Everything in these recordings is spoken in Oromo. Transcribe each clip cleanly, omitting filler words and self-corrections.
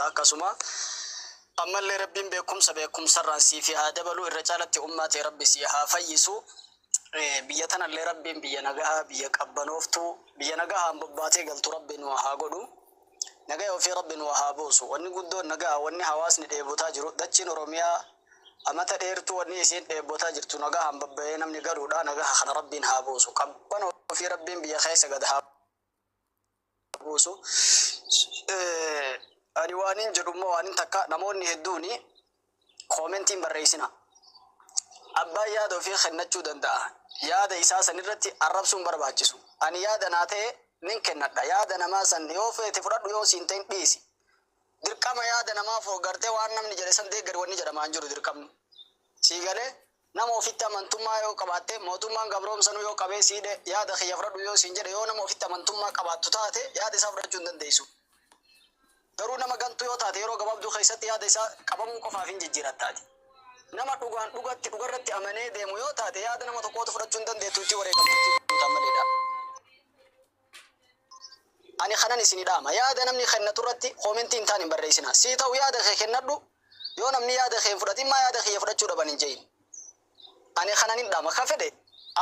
turta akkasuma. Ammallee Rabbiin beekumsa beekumsarraan siif haa dabalu, irra caalatti ummaa ta'e Rabbi si haa fayyisu. Biyya tanallee Rabbiin biyya nagahaa, biyya qabbanooftuu, biyya nagahaan bobbaatee galtu Rabbi nu haa godhu. Nagaya ofii Rabbi nu haa buusu. Wanni guddoon nagaa, wanni hawaasni dheebotaa jiru, dachiin Oromiyaa amata dheertuu wanni isiin dheebotaa jirtu nagahaan babba'ee namni galuudha. Nagaha kana Rabbiin haa buusu. Qabbana ofii Rabbiin biyya keessa gad haa buusu. Ani waanin jedhu immoo waanin takka, namoonni hedduuni koomentiin barreessina. Abbaan yaada ofii kennachuu danda'a. Yaada isaa san irratti arrabsuun barbaachisu. Ani yaada naa ta'e nin kennadha. Yaada namaa san yoo feete fudhadhu, yoo siin ta'in dhiisi. Dirqama yaada namaa gartee waan namni jedhe san deeggari wanni jedhamaa hin jiru dirqamni. Sii galee, nama ofitti amantummaa yoo qabaatte, mootummaan gabroomsanuu yoo qabee siidhe, yaada kiyya fudhadhu yoo siin jedhe, yoo nama ofitti amantummaa qabaattu taate yaada isaa fudhachuu hin dandeessu. Garuu nama gantuu yoo taate yeroo gabaabduu keessatti yaada isaa qabamuu qofaaf hin jijjiirattaati. Nama dhugaan dhugatti dhugarratti amanee deemu yoo taate yaada nama tokkootu fudhachuu hin dandeettu, itti wareegamtutti guutaa maleedha. Ani kanan isinii dhaama. Yaada namni kennatu irratti koomentii hin taane hin barreessina. Sii ta'u yaada kee kennadhu, yoo namni yaada kee hin fudhatin maa yaada kiyya fudhachuu dhaban hin jehin. Ani kanan hin dhaama. Ka fedhe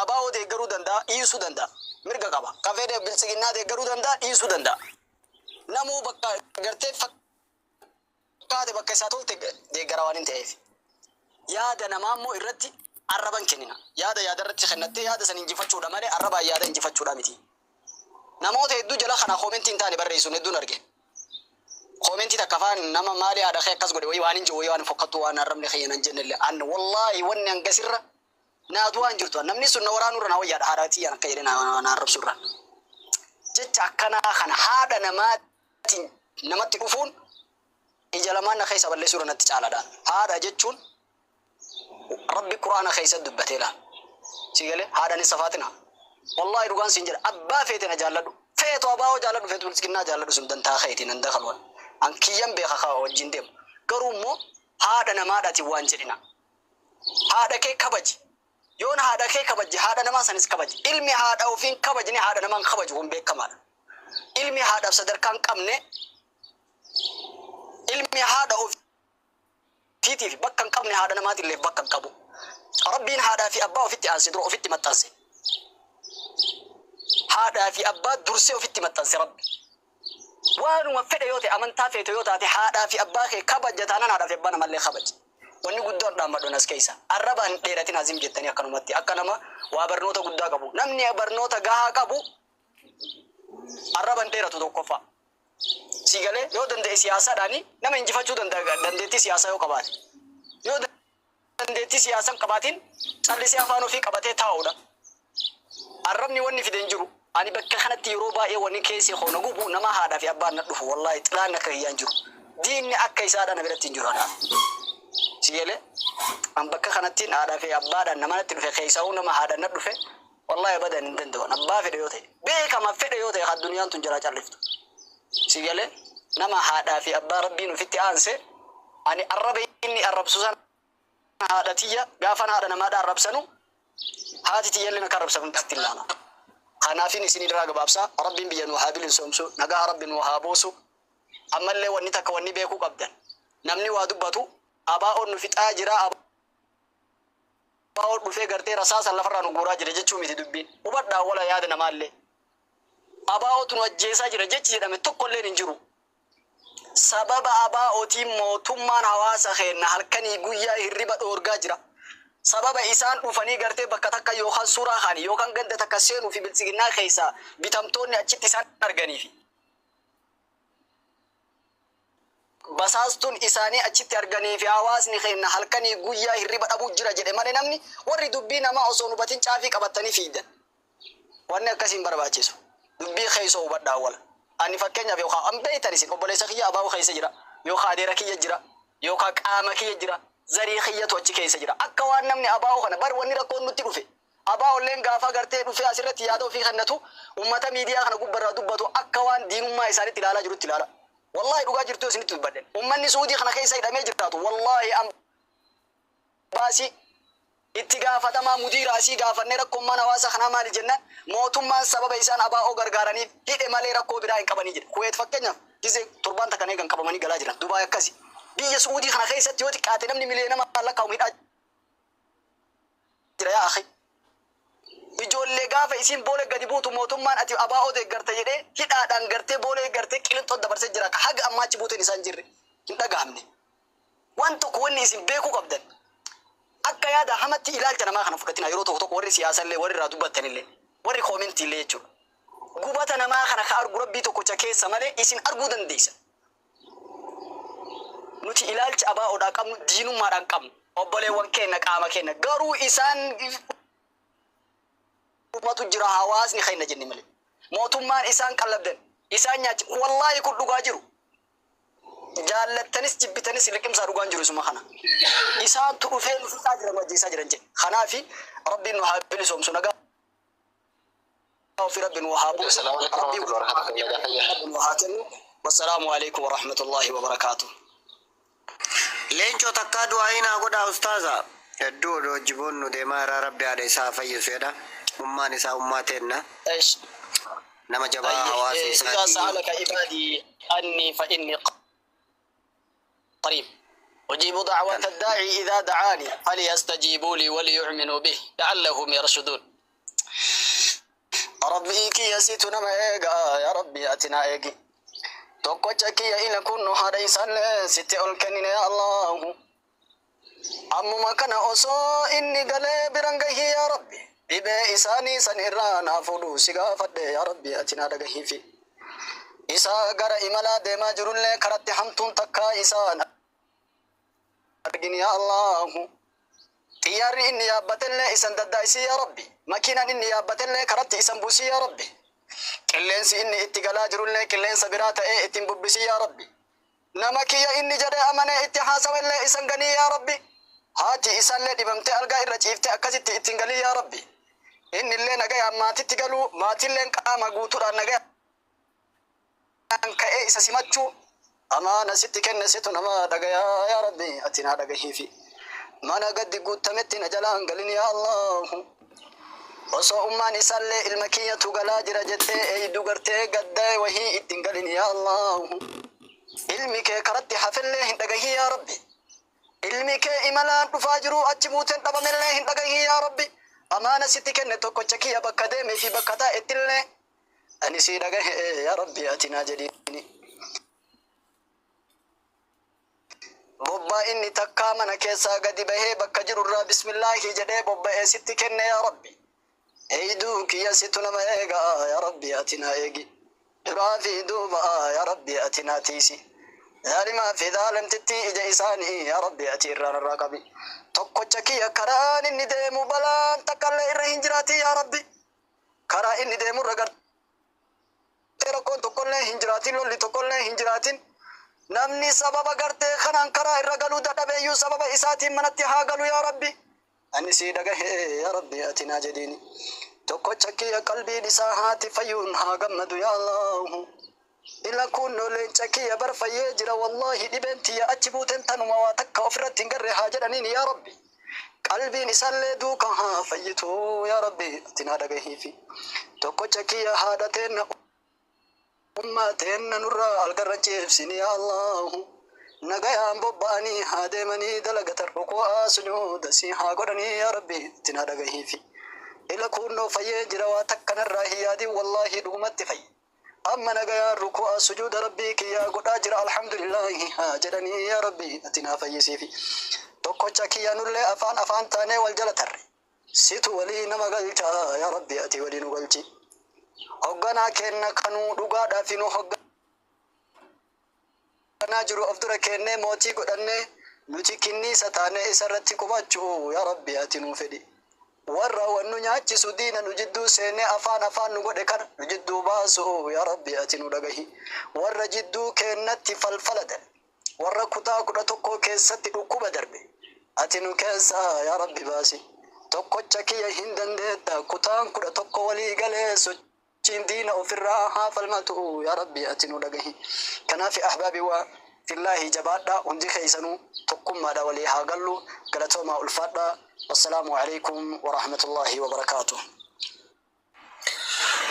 ABO deeggaruu danda'a, dhiisuu danda'a. Mirga qaba. Ka fedhe biltsiginnaa deeggaruu danda'a, dhiisuu danda'a. Namuu bakka gartee fakkaate bakka isaa tolte deeggara waan hin ta'eef. Yaada namaa immoo irratti arraban kennina. Yaada yaada irratti kennattee yaada san injifachuudha malee arrabaan yaada injifachuudha miti. Namoota hedduu jala kana koomentii hin taane barreessuun hedduun arge. Koomentii takka afaan nama maali haadha kee akkas godhe wayii waan hin jiru, wayii waan fokkattuu, waan arrabni kiyya nan jennellee. An wallaahi wanni hangasirra naatu waan jirtu. Namni sun na waraanurra na wayyaadha, haadha tiyyaan akka jedhee na arrabsurra. Jecha akkanaa kana haadha namaatiin namatti dhufuun ija lamaan na keessa balleessuurra natti caaladha. Haadha jechuun Rabbi Quraana keessa dubbatee laal. Si galee, haadha ni safaatina. Wallaahi dhugaan siin jedha, abbaa feete na jaalladhu. Feetu abaa'oo jaalladhu, feetu biltsiginnaa jaalladhu, sun dantaa keeti nan dakaluwan. An kiyyan beeka kaa wajjin deemu. Garuu immoo haadha namaadhaatiin waan jedhina. Haadha kee kabaji. Yoon haadha kee kabaji, haadha namaa sanis kabaji. Ilmi haadha ofiin kabajne haadha namaan kabaju kun beekamaadha. Ilmi haadhaaf sadarkaa hin qabne, ilmi haadha ofiitiif bakka hin qabne haadha namaatillee bakka hin qabu. Rabbiin haadhaa fi abbaa ofitti aanse, dura ofitti maxxanse. Haadhaa fi abbaa dursee ofitti maxxanse Rabbi. Waanuma fedhe yoo ta'e, amantaa feete yoo taate, haadhaa fi abbaa kee kabaja taanaan haadhaa fi abbaa namallee kabaji. Wanni guddoon dhaammadhu as keessa. Arrabaan hin dheeratin azim jettanii akkanumatti akka nama waa barnoota guddaa qabu. Namni barnoota gahaa qabu arraba hin dheeratu tokkoffaa. Si galee, yoo danda'e siyaasaadhaani nama injifachuu danda'a, dandeettii siyaasaa yoo qabaate. Yoo dandeettii siyaasaa hin qabaatin callisee afaan ofii qabatee taa'uudha. Arrabni wanni fide hin jiru. Ani bakka kanatti yeroo baay'ee wanni keessi koo na gubu nama haadhaa fi abbaan na dhufu, wallaahi xilaan akka kiyyaan jiru. Diinni akka isaadha na biratti hin jiru anaaf. Si galee, an bakka kanatti haadhaa fi abbaadhaan nama natti dhufe, keessaa'uu nama haadhaan na dhufe, wallaahi abadan hin danda'u. Abbaa fedhe yoo ta'e, beekama fedhe yoo ta'e, addunyaan tun jalaa calliftu. Si galee, nama haadhaa fi abbaa Rabbiin ofitti aanse, ani arraba inni arrabsu sana, haadha tiyya gaafan haadha namaadha arrabsanu, haati tiyyallee akka arrabsamtutti ilaala. Kanaafin isin irraa gabaabsa, Rabbiin biyya nu haa bilisoomsu, nagaa Rabbi nu haa buusu. Ammallee wanni takka wanni beekuu qabdan. Namni waa dubbatu ABO'n nu fixaa jira, ABO'n dhufee gartee rasaasan lafarraa nu guuraa jira jechuu miti dubbiin. Hubadhaa wala yaada namaallee. ABO'tu nu ajjeesaa jira jechi jedhame tokkolleen hin jiru. Sababa ABO'tiin mootummaan hawaasa keenya halkanii guyyaa hirriba dhoorgaa jira. Sababa isaan dhufanii gartee bakka takka yookaan suuraa kaanii yookaan ganda takka seenuu fi biltsiginnaa keessaa bitamtoonni achitti isaan arganii fi basaastuun isaanii achitti arganii fi hawaasni keenya halkanii guyyaa hirriba dhabuu jira jedhe malee, namni warri dubbii namaa osoo hin hubatin caafii qabatanii fiidan. Wanni akkasiin barbaachisu. Dubbii keessoo hubadhaa wala. Ani fakkeenyaaf yookaan an beektan isin obboleessa kiyya ABO keessa jira, yookaan adeera kiyya jira, yookaan qaama kiyya jira, zarii kiyyatu achi keessa jira. Akka waan namni ABO kana bar wanni rakkoon nutti dhufe. ABOlleen gaafa gartee dhufee asirratti yaada ofii kennatu, ummata miidiyaa kana gubbarraa dubbatu akka waan diinummaa isaanitti ilaalaa jirutti ilaala. Wallaahi dhugaa jirtu isinitti dubbadhe. Ummanni Suudii kana keessa hidhamee jiraatu wallaahi ambaasii itti gaafatamaa mudiira asii gaafannee, rakkoon hawaasa kanaa maali jennaan, mootummaan sababa isaan ABO gargaaraniif hidhe malee rakkoo biraa hin qabanii jedhe. Kuweet fakkeenyaaf Gizee torbaan takkan eegan qabamanii galaa jiran. Dubaay akkasi. Biyya Su'uudii kana keessatti yoo xiqqaate namni miliyoona lakkaa'u hidhaa jira yaa akhi. Ijoollee gaafa isiin boolee gadi buutu mootummaan ati abaa'oo deeggarta jedhee hidhaadhaan gartee boolee gartee qilinxoo dabarsee jira. Haga ammaa achi buuteen isaan jirre hin dhagahamne. Waan tokko wanni isin beekuu qabdan. Akka yaada hamatti ilaalcha namaa kana fudhatina yeroo tokko tokko warri siyaasallee warri irraa dubbattanillee warri koomentiillee jechuudha. Gubata namaa kana ka argu rabbii tokkocha keessa malee isin arguu dandeessa. Nuti ilaalcha abaa'oodhaa qabnu diinummaadhaan qabnu obboleewwan keenya qaama keenya garuu isaan matu jira hawaasni keenya jenne malee. Mootummaan isaan qallabdan isaan nyaachi wallaahi kun dhugaa jiru. Jaallattanis jibbitanis liqimsaa dhugaan jiru isuma kana. Isaantu dhufee nu fixaa jiran ajjeesaa jiran jedhe. Kanaafi rabbiin nu haa bilisoomsu nagaa ofii rabbiin nu haa buusu. Assalamu alaikum warahmatullahi wabarakatuh. Rabbiin nu haa kennu. Wassalaamu alaikum warahmatullahi wabarakaatuh. Leencoo takkaa du'aa naa godhaa ustaaza. Hedduu odoo jiboon nu deemaa irraa rabbi haadha isaa fayyisu jedha. Ummaan isaa ummaa teenna. Eish. Nama jabaa hawaasa إذا isaatii. سألك عبادي أني فإني قريب أجيب دعوة الداعي إذا دعاني فليستجيبوا لي وليؤمنوا به لعلهم يرشدون. ربي كي يسيتنا ما إيقا يا ربي أتنا إيقي tokkocha kiyya ila kunnu haadha isaallee sitti ol kennine ya Allahu. Ammuma kana osoo inni galee biran gahii yaa Rabbi. Dhibee isaanii san irraa naa fuudhu si gaafadhe yaa Rabbi ati naa dhagahiifi. Isaa gara imalaa deemaa jirullee karatti hamtuun takkaa isaan argin yaa Allahu. Xiyyaarri inni yaabbatellee isan daddaa'isii yaa Rabbi. Makiinaan inni yaabbatellee karatti isan buusii yaa Rabbi. Qilleensi inni itti galaa jirullee qilleensa biraa ta'ee ittiin bubbisii yaa Rabbi. Nama kiyya inni jedhee amanee itti haasawellee isan ganii yaa Rabbi. Haati isaallee dhibamtee algaa irra ciiftee akkasitti ittiin galii yaa Rabbi. Inni illee nagayaan maatitti galuu maatilleen qaama guutuudhaan nagayaan ka'ee isa simachuu amaana sitti kenne situ nama dhagayaa yaa Rabbi ati naa dhagahiifi. Mana gaddi guutametti na jalaan galin yaa Allahu. Osoo ummaan isaallee ilma kiyyatu galaa jira jettee eeyduu gartee gadda wahii ittiin galin yaa Allahu. Ilmi kee karatti hafellee hin dhagahii yaa Rabbi. Ilmi kee imalaan dhufaa jiru achi buuteen dhabamellee hin dhagahii yaa Rabbi. Amaana sitti kenne tokkocha kiyya bakka deemee fi bakka taa'ettillee ani sii dhagahe yaa Rabbi ati naa jedhiini. Bobbaa inni takkaa mana keessaa gadi bahee bakka jirurraa bismillaahi jedhee bobba'ee sitti kenne yaa Rabbi. Eeyduu kiyya situ nama eegaa yaa Rabbi ati naa eegi. Duraa fi duuba yaa Rabbi ati naa tiisi. Zaalimaa fi zaalimtitti ija isaanii yaa Rabbi ati irraa narraa qabi. Tokkocha kiyya karaan inni deemu balaan takkallee irra hin jiraatin yaa Rabbi. Karaa inni deemu irra gartee rakkoon tokkollee hin jiraatin lolli tokkollee hin jiraatin. Namni sababa gartee kanaan karaa irra galuu dadhabeeyyuu sababa isaatiin manatti haa galu yaa Rabbi. Ani sii dhagahe yaa Rabbi ati naa jedhiini. Tokkocha kiyya qalbiin isaa haati fayyuun haa gammadu yaa Allahu. Ila kunnoo leenca kiyya bar fayyee jira wallaahi dhibeen tiyya achi buuteen tanuma waa takka ofirratti hin garre haa jedhaniin yaa Rabbi. Qalbiin isaallee duuka haa fayyitu yaa Rabbi ati naa dhagahiifi. Tokkocha kiyya haadha teenna ummaa teenna nurraa algarra ceebsini yaa Allahu. Nagayaan bobba'anii haa deemanii dalagatan ruku'aa sujuuda si haa godhanii yaa Rabbi ati naa dhagahiifi. Ila kunnoo fayyee jira waa takka narraa hin yaadin wallaahi dhugumatti fayye. Amma nagayaan ruku'aa sujuuda rabbii kiyyaa godhaa jira alhamdulillaahi haa jedhanii yaa Rabbi ati naa fayyisiifi. Tokkocha kiyya nullee afaan afaan taanee wal jala tarre. Situ walii nama galcha yaa Rabbi ati walii nu galchi. Hogganaa kenna kanuu dhugaadhaaf nu hogganaa jiru of dura kennee mootii godhannee nuti kinniisa taanee isarratti qubachuu yaa Rabbi ati nuu fedhi. Warra wannu nyaachisu diina nu jidduu seenee afaan afaan nu godhe kana nu jidduu baasu yaa Rabbi ati nu dhagahi. Warra jidduu keennatti falfala darbe. Warra kutaa 11 keessatti dhukkuba darbe. Ati nu keessaa yaa Rabbi baasi. Tokkocha kiyya hin dandeetta kutaan 11 walii galee sochiin diina ofirraa haa falmatu yaa Rabbi ati nu dhagahi. Kanaaf ahbaabi waa fillaahi jabaadhaa hundi keessanuu tokkummaadha walii haa gallu galatoomaa ulfaadhaa. والسلام عليكم ورحمة الله وبركاته.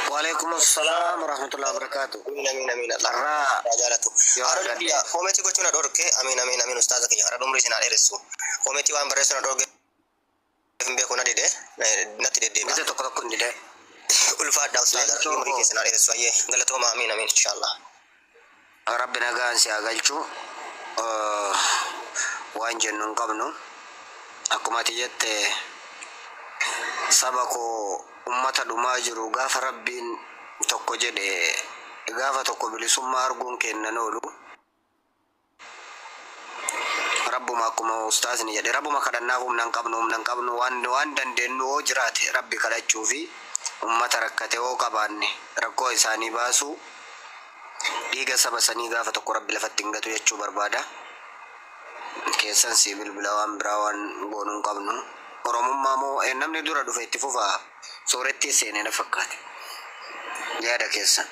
Waalaikum assalam warahmatullahi wabarakatuh. Amiin amiin amiin Allah. Arraa Haa jaalatu. yoo Haadha argadhe koometii gochuu na dhorke amiin amiin amiin ustaaza kiyya haadha umrii isin haa dheeressu. Koometii waan barreessu na dhorke hin beeku na dide natti deddeebi'a. gise tokko tokko hin dide. Ulfaadha ustaaza Leencoo umrii keessan haa dheeressu ayyee galatooma amiin amiin inshallah. Rabbi nagaan si haa galchu. Waan jennu hin qabnu. Akkuma ati jette saba koo ummata dhumaa jiru gaafa rabbiin tokko jedhe gaafa tokko bilisummaa arguun kennan oolu. Rabbuma akkuma ustaazni jedhe rabbuma kadhannaaf humna hin qabnu humna hin qabnu waan waan dandeenyu hoo jiraate rabbi kadhachuu fi ummata rakkate hoo qabaanne rakkoo isaanii baasuu dhiiga saba sanii gaafa tokko rabbi lafatti hin gatu jechuu barbaada. Keessan si bilbila waan biraa waan goonuu hin qabnu. Oromummaa moo namni dura dhufe itti fufa soorettii seenee na fakkaate. Yaada keessan.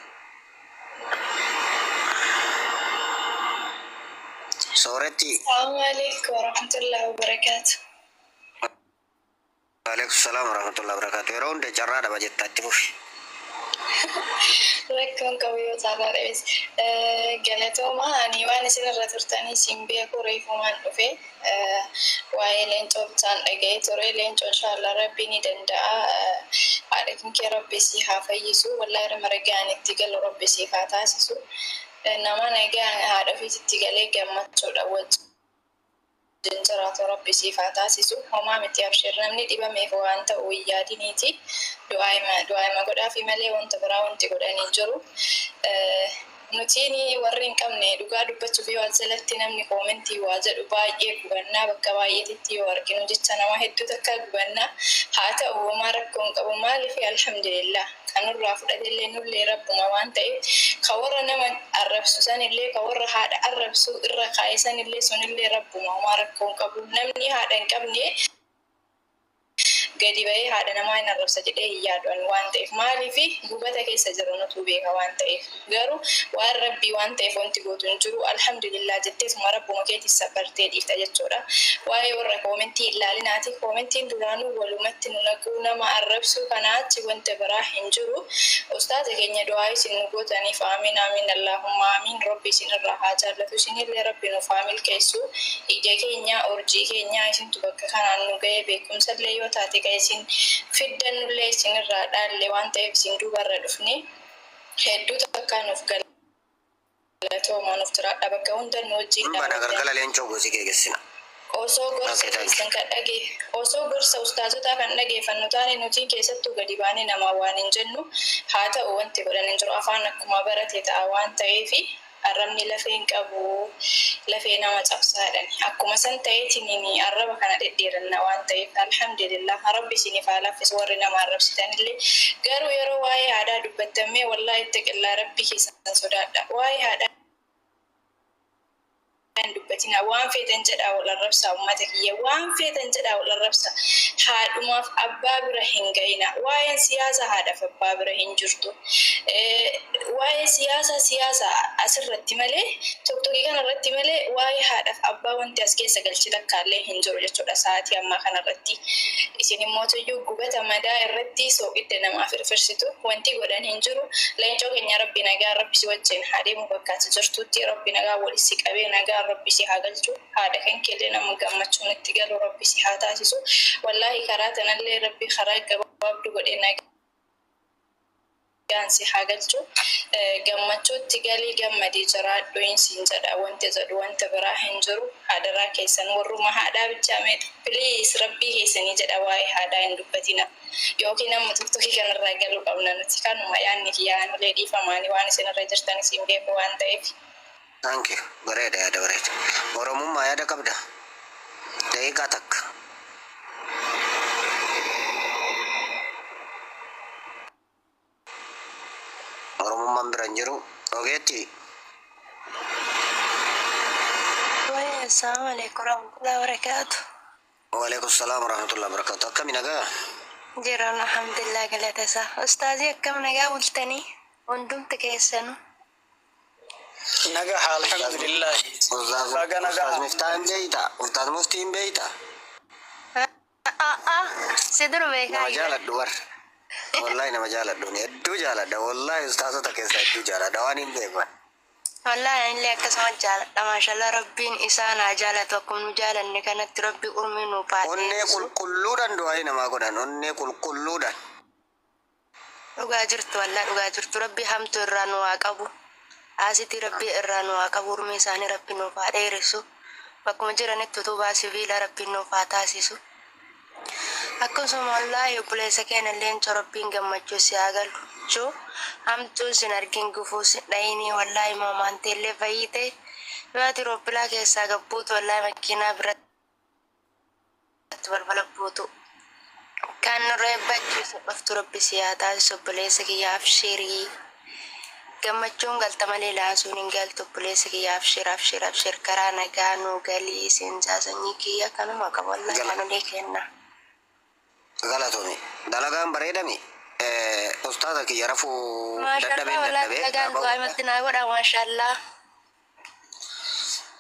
Sooretti. Assalamu alaikum warahmatullahi wabarakatuh. Waalaikum salaam warahmatullahi wabarakatuh. Yeroo hunda carraa dhaba jettaa itti fufi. Rakkoon qabu yoo taanaa dhabes. Galatooma ani waan isin irra turtanii isin beeku reefumaan dhufe waa'ee leencoo bitaan dhaga'ee ture. Leencoo inshaallah rabbi ni danda'a. Haadha kinkee rabbi si haa fayyisu. Wallaahi irra nagaan itti galu rabbi siif haa taasisu. Nama nagaan haadha ofiitti galee gammachuudha wajjin jiraatu rabbi siif haa taasisu. Homaa miti abshir namni dhibameef waan ta'u hin yaadiniiti. Du'aa'ima godhaafi malee wanta biraa wanti godhanii jiru. Nutiin warri hin qabne dhugaa dubbachuuf yoo jalatti namni koomentii waa jedhu baay'ee gubannaa bakka baay'eetitti yoo arginu jecha nama hedduu takka gubannaa haa ta'u homaa rakkoo hin qabu maaliif alhamdulillah kanurraa fudhatellee nullee rabbuma waan ta'eef ka warra nama arrabsu sanillee ka warra haadha arrabsu irra kaa'e sanillee sunillee rabbuma homaa rakkoo hin qabu namni haadha hin qabne gadi ba'ee haadha namaa hin arrabsa jedhee hin yaadu ani waan ta'eef maaliif gubata keessa jiru nutu beeka waan ta'eef garuu waan rabbii waan ta'eef wanti gootu hin jiru alhamdulillah jetteetuma rabbuma keetiif sabbartee dhiifta jechuudha. Waa'ee warra koomentii ilaalinaati koomentiin duraanuu walumatti nu naquu nama arrabsuu kanaa achi wanta biraa hin jiru. Ustaaza keenya du'aa isin nu gootaniif amiin amiin allahumma amiin rabbi isin irraa haa jaallatu isinillee rabbi nuuf haa milkeessu ija keenya urjii keenya isintu bakka kanaan nu ga'ee beekumsallee yoo taate ka isin fiddannullee isinirraa dhaalle waan ta'eef isin duubarra dhufne hedduu takka nuuf galatoomaa nuuf jiraadha bakka hunda nu wajjin Hin bana dhaabbattan. galgala leencoo gosi kee geessina. Osoo gorsa Okay, thank you. keessan kan dhage osoo gorsa ustaazotaa kan dhageeffannu taane nuti keessattuu gadi baanee namaa waan hin jennu haa ta'u wanti godhan hin jiru afaan akkuma barate ta'a waan ta'eefi arrabni lafee hin qabu lafee nama cabsaadhan akkuma san ta'eetiin arraba kana dhedheeranna waan ta'eef alhamdulillah rabbi isiniif haa laaffisu warri nama arrabsitanillee garuu yeroo waa'ee aadaa dubbattamee wallaahi ittaqillaa rabbi keessan sodaadha waa'ee aadaa hin dubbatina waan feetan jedhaa wal arrabsaa ummata kiyya waan feetan jedhaa wal arrabsaa haadhumaaf abbaa bira hin ga'ina waa'een siyaasa haadhaaf abbaa bira hin jirtu waa'ee siyaasa siyaasa asirratti malee toktokii kanarratti malee waa'ee haadhaaf abbaa wanti as keessa galchi takkaallee hin jiru jechuudha sa'aatii ammaa kanarratti isin immoo tuyyuu gubata madaa irratti sooqidda namaa firfirsitu wanti godhan hin jiru leencoo keenya rabbi nagaa rabbi si wajjin haa deemu bakka ati jirtutti rabbi nagaa walitti qabee nagaa rabbi si haa galchu haadha kan keellee nama gammachuun itti galu rabbi si haa taasisu wallaahi karaa tanallee rabbi karaa gabaabduu godhee nagaan si haa galchu gammachuutti galii gammadii jiraadhu siin jedha wanti jedhu wanta biraa hin jiru haadharaa keessan warruma haadhaa bichaa meetu please rabbii keessanii jedha waa'ee haadhaa hin dubbatina yookiin amma tuktokii kanarraa galuu qabna nuti kanuma yaanni kiyyaanulee dhiifamaanii waan isin irra jirtan isin beeku waan ta'eef. Thank you. Bareeda yaada bareeda. Oromummaa yaada qabda. Daqiiqaa takka. Oromummaan bira hin jiru. Ogeetti. Assalamu alaikum warahmatullahi wabarakatuh. Waalaikum salaam warahmatullahi wabarakatuh. Akkami nagaa? Jiran alhamdulillah galata isaa. Ustaazii akkam nagaa bultanii? Hundumti keessanuu. Nagaa alhamdulillah. Ustaaz Baga nagaa. Ustaaz Miftaa hin beeyta? Ustaaz Muftii hin beeyta? Si dur beekaa Nama jira. jaaladhu war. Wallahi nama jaaladhuun hedduu jaaladha. Wallahi ustaazota keessaa hedduu jaaladha. Waan hin beekan. Wallahi anillee akkasuma jaaladha. Maashaallah, Rabbiin isaan haa jaalatu. Akkuma nu jaalanne kanatti Rabbi urmii nu Onnee baadheessu. qulqulluudhaan du'aa namaa godhan. Onnee qulqulluudhaan. Dhugaa jirtu, wallahi dhugaa jirtu. Rabbi hamtuu irraa nu haa qabu. Asitti Rabbi irraa nu haa qabu. Urmii isaanii Rabbi nuuf haa dheeressu. Bakkuma jiranitti utubaa sibiila Rabbiin nuuf haa taasisu. Akkasuma wallaahi obboleessa keenya leencoo, Rabbiin gammachuu si haa galchu. Hamtuu sin argin, gufuu sin dhayinii. Wallaahi moomaanteellee fayyite. Yoo ati roobbilaa keessaa gabbuutu, wallaahi makiinaa biratti balbala buutu. Kan nurra eebbachiisu dhuftu Rabbi si haa taasisu, obboleessa kiyya, abshirii. Gammachuun galta malee laansuun hin galtu, obboleessa kiyya, abshir, abshir, abshir, karaa nagaa nuu galii seensaa, sanyii kiyya, kanuma qaba wallaahi kanulee kenna. Galatoomi. Dalagaan bareedami. Ustaaza kiyya, rafuu Maashaallah. dadhabeen Wallaahi dadhabee. dalagaan du'aa himatti naa godha, maashaallah.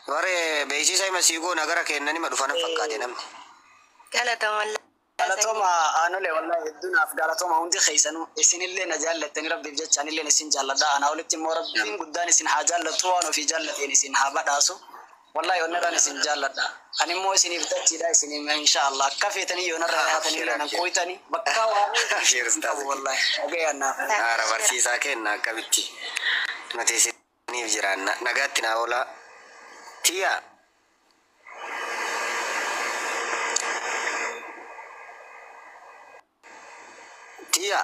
Bare beeksisa hima sii goona, gara kennani ma dhufana fakkaate namni. Galatama wallaahi. Galatooma aanolee, wallahi hedduu naaf galatooma hundi keessanuu. Isinillee na jaallattanii Rabbiif jecha, anillee isin jaalladha. Anaa olitti immoo Rabbiin guddaan isin haa jaallatu, waan ofii jaallateen isin haa badhaasu. Wallahi onnarraan isin jaalladha. Ani immoo isiniif dachiidha isiniif, insha Allah. Akka feetanii yoo narra haatanii nan qoytanii bakka waan Abshir ustaaza. qabu wallahi. Dhagayaan naaf. Haara barsiisaa kenna akkamitti. Nuti isiniif jiraanna. Nagaatti naa oolaa. Tiyya. Tiyya.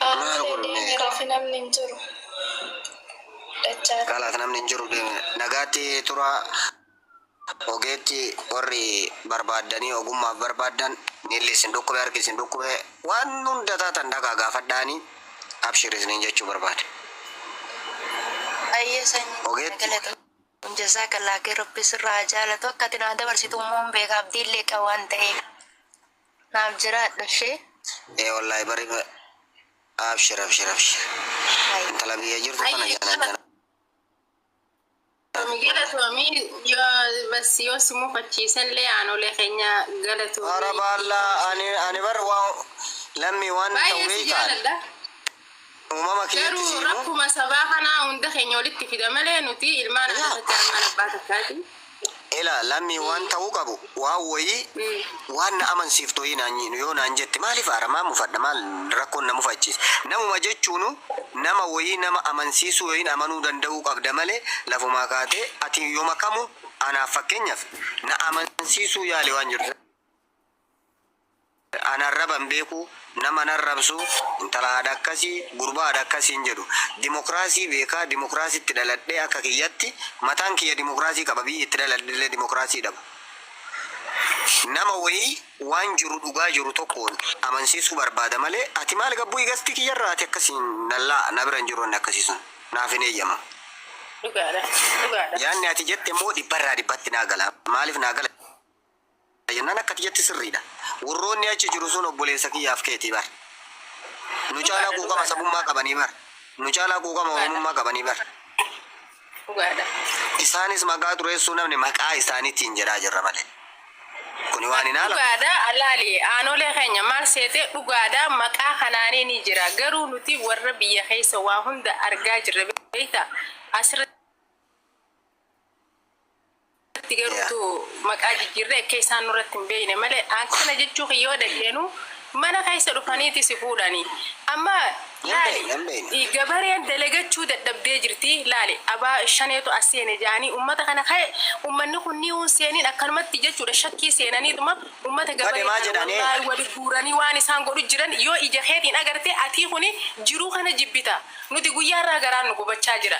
Maal godhune? Deemee namni hin jiru. Dachaa. Kalaas namni hin jiru, deeme. Nagaatti tura. Ogeetti warri barbaaddanii, ogummaaf barbaaddan, miilli isin dhukkube, harki isin dhukkube, waan hunda taatan dhagaa gaafadhaanii, abshir isiniin jechuu barbaade. Ayyee sanyii. Ogeetti. Galatama. Jazaakallaa kee, Rabbi sirraa haa jaalatu. Akka ati naa dabarsitu immoo hin beeka, abdiillee qaba waan ta'eef. Naaf jiraadhu ishee. Ee wallaahi bari, abshir, abshir, abshir. Intala biyya jirtu kana jana jana. Galatoomii, yoo bas yoo si mufachiisanillee aanolee keenya galatoomii. Hara baallaa, ani bar waa lammii waan ta'u Baay'ee si beekaan jaaladha. uumama kiyyatti Garuu siimu. rakkuma sabaa kanaa hunda keenya walitti fida malee nuti ilmaan Yaa. haadha takkaa, ilmaan abbaa takkaati. Ila lammii, waan ta'uu qabu waan wayii waan na amansiiftu wayii naan yoo naan jette, maaliif aara, maal mufadha, maal rakkoon na mufachiisa? Namuma jechuunu nama wayii nama amansiisuu wayiin amanuu danda'uu qabda malee lafumaa kaatee ati yooma kamu anaaf fakkeenyaaf na amansiisuu yaale waan jiru. Ana arraban beeku, nama nan rabsu, intala haadha akkasii, gurbaa haadha akkasii hin jedhu. Dimokiraasii beekaa, dimokiraasiitti dhaladhee, akka kiyyatti mataan kiyya dimokiraasii qaba, biyyi itti dhaladhe dimokiraasii dhaba. Nama wayii waan jiru, dhugaa jiru tokkoon amansiisuu barbaada malee ati maal gabbuu gasti kiyyarraa ati akkasiin nallaa na bira hin jiru, inni akkasii sun naaf hin eeyyamamu. Dhugaadha. Dhugaadha. Yaanni ati jette immoo dhibbarraa dhibbatti naa gala. Maaliif naa gala jennaan, akka ati jette sirriidha. Warroonni achi jiru sun obboleessa kiyyaaf keetii bar. Nu caalaa quuqama sabummaa qabanii bar. Nu caalaa quuqama oromummaa qabanii bar. Dhugaadha. Isaanis maqaa xureessuu namni maqaa isaaniitiin jedhaa jirra malee. Kuni waan hin haalamne. Dhugaadha, alaali aanolee keenya maal seete, dhugaadha, maqaa kanaanii ni jira, garuu nuti warra biyya keessa waa hunda argaa jirra, beekta, asirratti garuutu maqaa jijjiirree akka isaan nurratti hin beekne malee. Akkana jechuu kiyyoo dhageenu mana keessa dhufaniiti si fuudhanii amma laali. Hin beekne. Gabareen dalagachuu dadhabdee jirti, laali, abaa shaneetu as seene jedhanii ummata kana ka'e, ummanni kun ni seeniin akkanumatti jechuudha, shakkii seenaniituma ummata gabaree Bademaa kana jedhanii. Wallaahi wali guuranii waan isaan godhu jiran yoo ija keetiin agarte, atii kuni jiruu kana jibbita. Nuti guyyaarraa garaan nu gubachaa jira.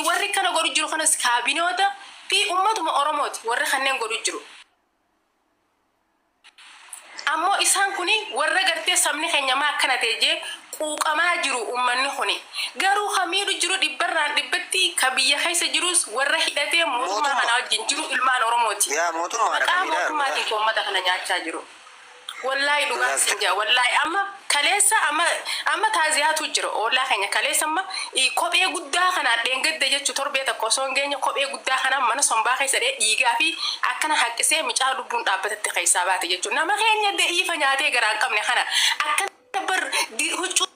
Warri kana godhu jiru kanas kaabinoota fi ummatuma Oromooti warri kanneen godhu jiru. Ammoo isaan kuni warra gartee sabni keenya maa akkana ta'e jee quuqamaa jiru. Ummanni kuni garuu ka miidhu jiru dhibbarraan dhibbatti ka biyya keessa jirus warra hidhatee mootummaa Mootummaa. kana wajjin jiru ilmaan Oromooti. Yaa mootummaadha Maqaa kan miidhaa jiru. mootummaatiin kan uummata kana nyaachaa jiru. Wallaahi dhugaa sin jaa, wallaahi amma. Kaleessa amma amma taaziyaatu jira ollaa keenya. Kaleessa amma kophee guddaa kanaan, dheengadda jechuu, torbee tokko osoo hin geenye, kophee guddaa kanaan mana sombaa keessa dhee dhiigaa fi akkana haqqisee mucaa lubbuun dhaabbatetti keessaa baate jechuudha. Nama keenya da'iifa nyaatee garaa hin qabne kana akkana bar huccuu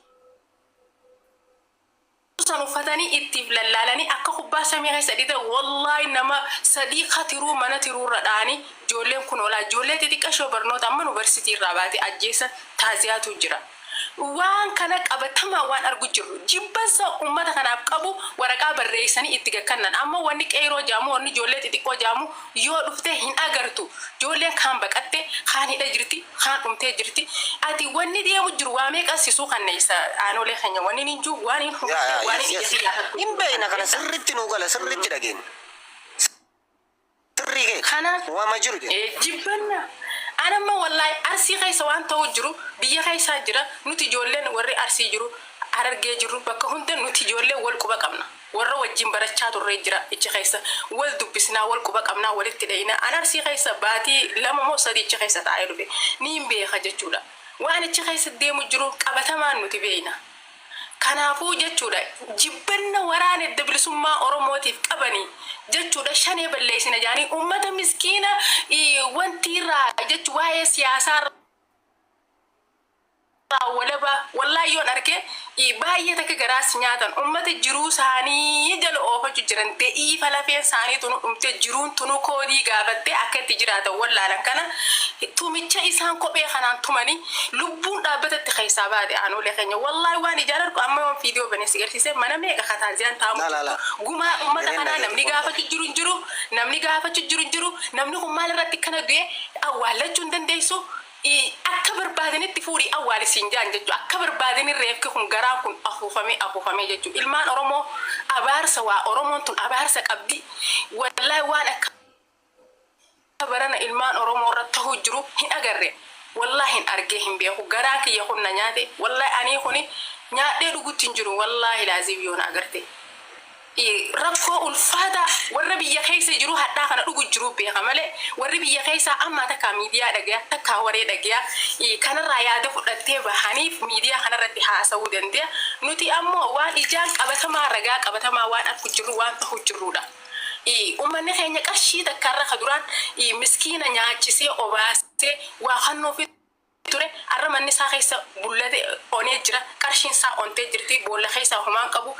san uffatanii ittiif lallaalanii akka kubbaa samii keessa dhite. Wallaahi, nama sadii katiruu mana tiruurra dha'anii ijoolleen kun oolaa ijoollee xixiqqashoo barnoota amma yuunivarsiitii irraa baate ajjeessa taaziyaatu jira. Waan kana qabatamaa waan argu jirru, jibbansa ummata kanaaf qabu waraqaa barreessanii itti gakkannan. Amma wanni qeeroo jaamu, wanni ijoollee xixiqqoo jaamu yoo dhufte hin agartu. Ijoolleen kaan baqatte, kaan hidha jirti, kaan dhumtee jirti. Ati wanni deemu jiru waa meeqa sisuu kanneessa aanolee keenya wanni hin jiru waan hin Yaa yaa waan yes hin yes. ija kiyyaa. Hin beekna, kana sirriitti nuu gala, sirriitti dhageenya. Sirrii kee. Kanaaf Waama jiru jedhe. Jibbanna. Anamma wallaahi Arsii keessa waan ta'u jiru biyya keessaa jira. Nuti ijoolleen warri Arsii jiru, Harargee jiru, bakka hunda nuti ijoollee wal quba qabna. Warra wajjin barachaa turree jira ichi keessa. Wal dubbisnaa, wal quba qabnaa, walitti dhayina. An Arsii keessa baatii 2 moo 3 ichi keessa taa'ee dhufe. Ni hin beeka jechuudha. Waan ichi keessa deemu jiru qabatamaan nuti beekna. Kanaafuu jechuudha, jibbanna waraana adda bilisummaa Oromootiif qabanii jechuudha, shanee balleessina jaanii uummata miskiina wanti irraa jechu waa'ee siyaasaa irraa walaba. Wallaahi, yoon arge baay'ee takka garaas nyaatan. Uummata jiruu isaanii jala oofachuu jiran, da'iifa lafeen isaanii tunu dhumte, jiruun tunu koodii gaafattee akka itti jiraatan wallaalan. Kana tumicha isaan kophee kanaan tumanii lubbuun dhaabbatatti keessaa baate aanolee keenya. Wallaahi, waan ijaan argu amma yoon viidiyoo banee si garsiise, mana meeqa kataaziyaan taamu La la la. gumaa uummata Gareen kanaa namni dhageetti. gaafachuu jiru hin jiru, namni gaafachuu jiru hin jiru. Namni kun maal irratti kana du'e awwaallachuu hin dandeessu. Akka barbaadanitti fuudhii awwaali siin jaan jechuudha. Akka barbaadanii reefki kun garaan kun afuufamee afuufamee jechuudha. Ilmaan Oromoo abaarsa, waa Oromoon tun abaarsa qabdi. Wallaahi, waan akka barana ilmaan Oromoo irratti ta'uu jiru hin agarre. Wallaahi, hin argee hin beeku. Garaan kiyya kun na nyaate. Wallaahi, anii kuni nyaadhee dhugutti hin jiru. Wallaahi laaziif yoo na agarte. Rakkoo ulfaataa warra biyya keessa jiru hadhaa kana dhugu jiru beeka malee, warri biyya keessaa amma takkaa miidiyaa dhagaya, takkaa waree dhagaya, kanarraa yaada fudhattee bahaniif miidiyaa kanarratti haasa'uu danda'a. Nuti ammoo waan ijaan qabatamaa, ragaa qabatamaa waan argu jirru, waan ta'u jirrudha. Uummanni keenya qarshii takkaarra ka duraan miskiina nyaachisee obaasee waa kannuufi ture, har'a manni isaa keessa bullate onee jira. Qarshiin isaa ontee jirti. Boolla keessaa homaan qabu.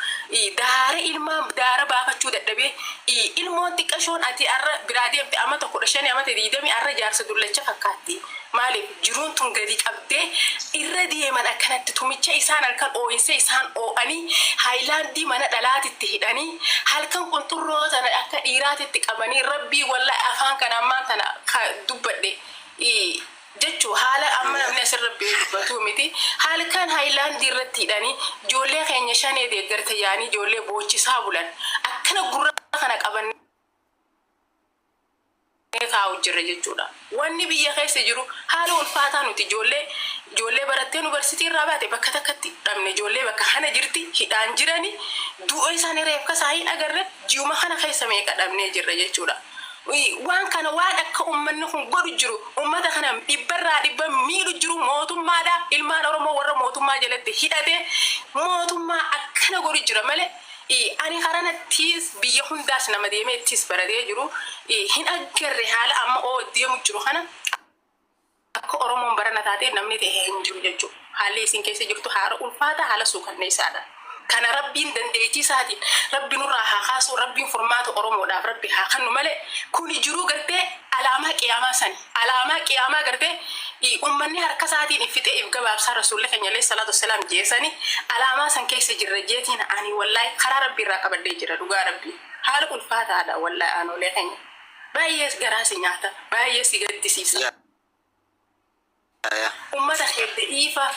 Daara ilmaan daara baafachuu dadhabee, ilmoon xiqqashoon ati har'a biraa deemte amata 15, amata 20, har'a jaarsa dullacha fakkaatti. Maaliif? Jiruun tun gadi qabdee irra deeman. Akkanatti tumicha isaan halkan ooyinsa isaan oo'anii, haayilaandii mana dhalaatitti hidhanii, halkan qunxurroo tana akka dhiiraatitti qabanii. Rabbii, wallahi, afaan kana ammaan tana dubbadhe jechuu haala amma namni asirra dubbatu miti. Halkan haayilaandii irratti hidhanii ijoollee keenya shanee deeggarta yaanii ijoollee boochisaa bulan. Akkana gurra kana qaban kaa'u jirra jechuudha. Wanni biyya keessa jiru haala ulfaataa. Nuti ijoollee barattee yuunivarsiitii irraa baate bakka takkatti dhabne. Ijoollee bakka kana jirti, hidhaan jirani, du'a isaanii reefka isaa hin agarre. Ji'uma kana keessa meeqa dhabnee jirra jechuudha. Waan kana waan akka uummanni kun godhu jiru, uummata kana dhibbarraa dhibba miidhu jiru mootummaadha. Ilmaan Oromoo warra mootummaa jalatti hidhate mootummaa akkana godhu jira malee, ani karanattis biyya hundaas nama deemee ittis baratee jiru hin agarre. Haala amma oo deemu jiru kana akka Oromoon barana taatee namni ta'e hin jiru jechuudha. Haalli isin keessa jirtu haala ulfaata, haala suukanneessaadha. Kana Rabbiin dandeettii isaatiin Rabbi nurraa haa kaasu, Rabbiin furmaata Oromoodhaaf Rabbi haa kennu malee, kuni jiruu gartee alaamaa qiyaamaa sani. Alaamaa qiyaamaa gartee uummanni harka isaatiin iffixee if gabaabsaa Rasuulli keenya alayhi salaatu wassalaam jeesani, alaamaa san keessa jirra jeetiin. Ani wallaahi karaa Rabbi irraa qabadhee jira, dhugaa Rabbi. Haala ulfaataadha wallaahi aanolee keenya. Baay'ee garaa si nyaata, baay'ee si gaddisiisa. Ummata keessa dhiifa.